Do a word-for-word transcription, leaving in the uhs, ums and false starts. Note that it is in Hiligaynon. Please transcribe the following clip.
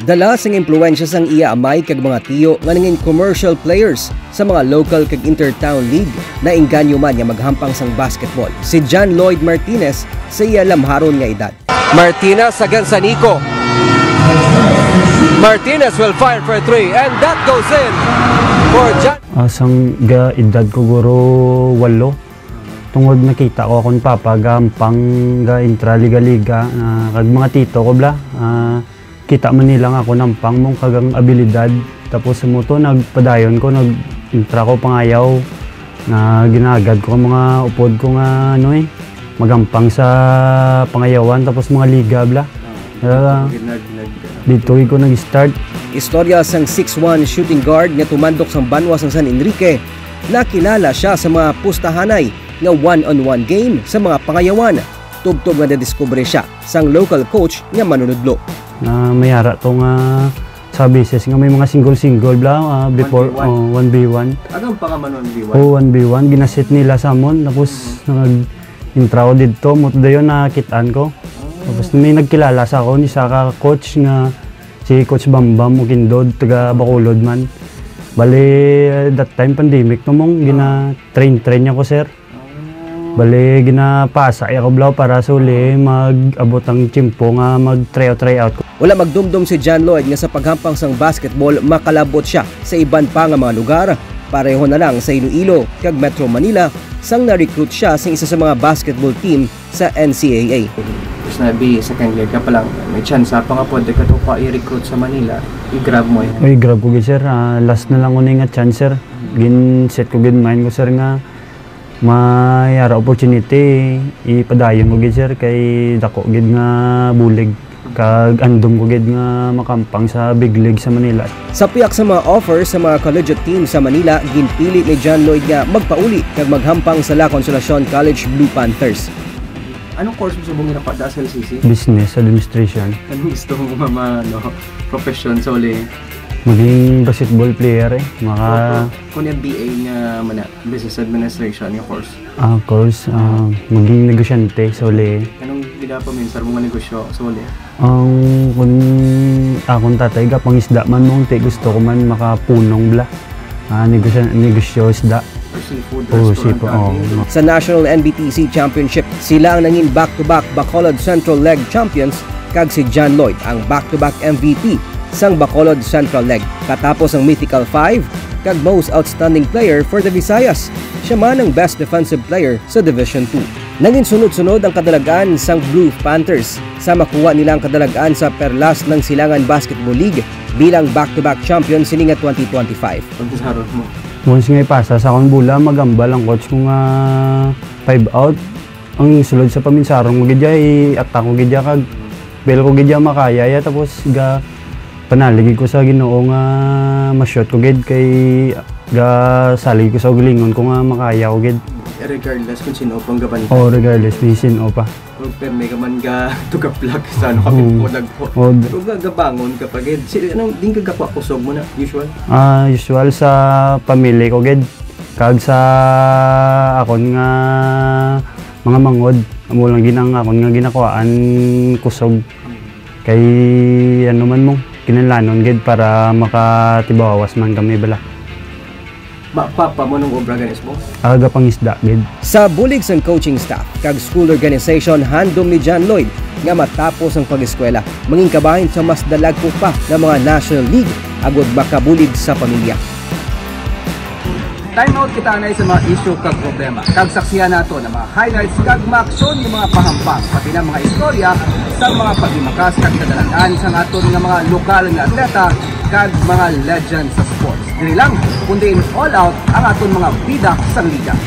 Dala sing impluwensya sang iya amay kag mga tiyo nga nangin commercial players sa mga local kag intertown league, nainganyo man nga maghampang sang basketball. Si John Lloyd Martinez sa iya lamharon nga edad. Martinez against Anico. Martinez will fire for three, and that goes in for John. Asang ga edad ko guro walo. Tungod nakita ko akon papa gahampang ga intra liga-liga, ah, kag mga tito ko bala, ah, kita man nila nga ako nampang mo kag ang abilidad. Tapos mo to, nagpadayon ko, nag-intra ko pangayaw, nga ginagad ko ang mga upod ko nga, ano eh, magampang sa pangayawan, tapos mga liga bala. Ah, dito gid nag-, nag-, dito gid ko nag-start. Istorya sang six one shooting guard nga tumandok sang banwa sang San Enrique, nakilala sia sa mga pustahanay nga one-on-one game sa mga pangayawan, tubtob nga nadiskubre sia sang local coach nga manunudlo. Na mayara to nga sa beses nga may mga single-single bala, ah, before, one v one. Oh, one v one. Ano ang pangaman one v one? Oh, one v one, ginaset nila sa amon, tapos nag-intra ko didto, mo to dayon nakit-an ko. Oh. Tapos may nagkilala sa akon, isa ka coach nga si Coach Bambam Ukindod, taga Bacolod man. Bali, that time pandemic to, mong gina-train-train niya ko, sir. Bali, ginapasa iya ko bala para suli mag-abot ang tiyempo nga mag-tryout, tryout ko. Wala magdumdom si John Lloyd nga sa paghampang sang basketball, makalabot sia sa iban pa nga mga lugar, pareho na lang sa Iloilo kag Metro Manila, sang na-recruit sia sa isa sa mga basketball team sa N C A A. Tapos na, bi, second year ka pa lang, may chance pa nga pwede ka to pa i-recruit sa Manila, i-grab mo yan. Ay, grab ko gid, sir. Ah, last na lang ko ni nga chance, sir. Gin-set ko gid mind ko, sir, nga may ara opportunity, ipadayon ko gid, sir, kay dako gid nga bulig, kag andom ko gid nga makampang sa big league sa Manila. Sa pihak sa mga offer sa mga collegiate team sa Manila, ginpili ni John Lloyd nga magpauli kag maghampang sa La Consolacion College Blue Panthers. Anong course mo subong ginapada sa L C C? Business Administration. Anong gusto mo nga ma-, ano, profession sa uli? Maging basketball player eh. Maka- So, kung, kung yung B A nga mana-, Business Administration nga course? Ah, course, ah, maging negosyante sa uli. Anong ginapaminsar mo nga negosyo sa uli? Ang kun akon tatay gapangisda man, mong ti gusto ko man makapunong bala. Ah, negosyo, negosyo isda. Or seafood restaurant, seafood, oh. Sa National N B T C Championship, sila ang nangin back-to-back Bacolod Central League champions, kag si John Lloyd ang back-to-back M V P sang Bacolod Central League. Katapos ang Mythical Five kag Most Outstanding Player for the Visayas, siya man ang Best Defensive Player sa Division two. Nangin sunod-sunod ang kadalag-an sang Blue Panthers sa makuha nila ang kadalag-an sa Perlas ng Silangan Basketball League bilang back-to-back champion sini nga twenty twenty-five. Pagkasaron mo. Once nga ipasa sa akong bola, magambal ang coach ko nga five out. Ang sulod sa paminsaron ko gid ya, i-attack ko gid ya, kag bel ko gid ya makaya ya, tapos ga panalig ko sa Ginoo nga ma-shoot ko gid, kay ga salig ko sa ugalingon ko nga makaya ko gid. Regardless kung sino pang gabantay. Oh, regardless kung sino pa. Kung permi ka man ga tugaplak sa ano, kapit mo nagpo. Oh, d- Kung ga-, gabangon ka pa gid. Si, anong, din ka gakwa kusog mo na, usual? Ah, usual sa pamili ko gid. Kag sa akon nga mga mangod, amo lang gid ang akon nga ginakuhaan kusog. Kay ano man mo, kinahanglanon gid para makatibawas man kami bala. Ma-, papa mo nung obra ganis mo? Aga pangisda gid. Sa bulig sang coaching staff kag school organization, handom ni John Lloyd nga matapos ang pag-eskwela, mangin kabahin sa mas dalagko pa nga mga National League agud makabulig sa pamilya. Time out kita anay sa mga isyu kag problema. Kag saksihan nato ang mga highlights kag mga aksyon nga mga pahampang, pati na mga istorya sa mga paghimakas kag kadalanan sang aton nga mga lokal nga atleta kag mga legend sa sports. Diri lang, kundi in all out ang aton mga bida sang liga.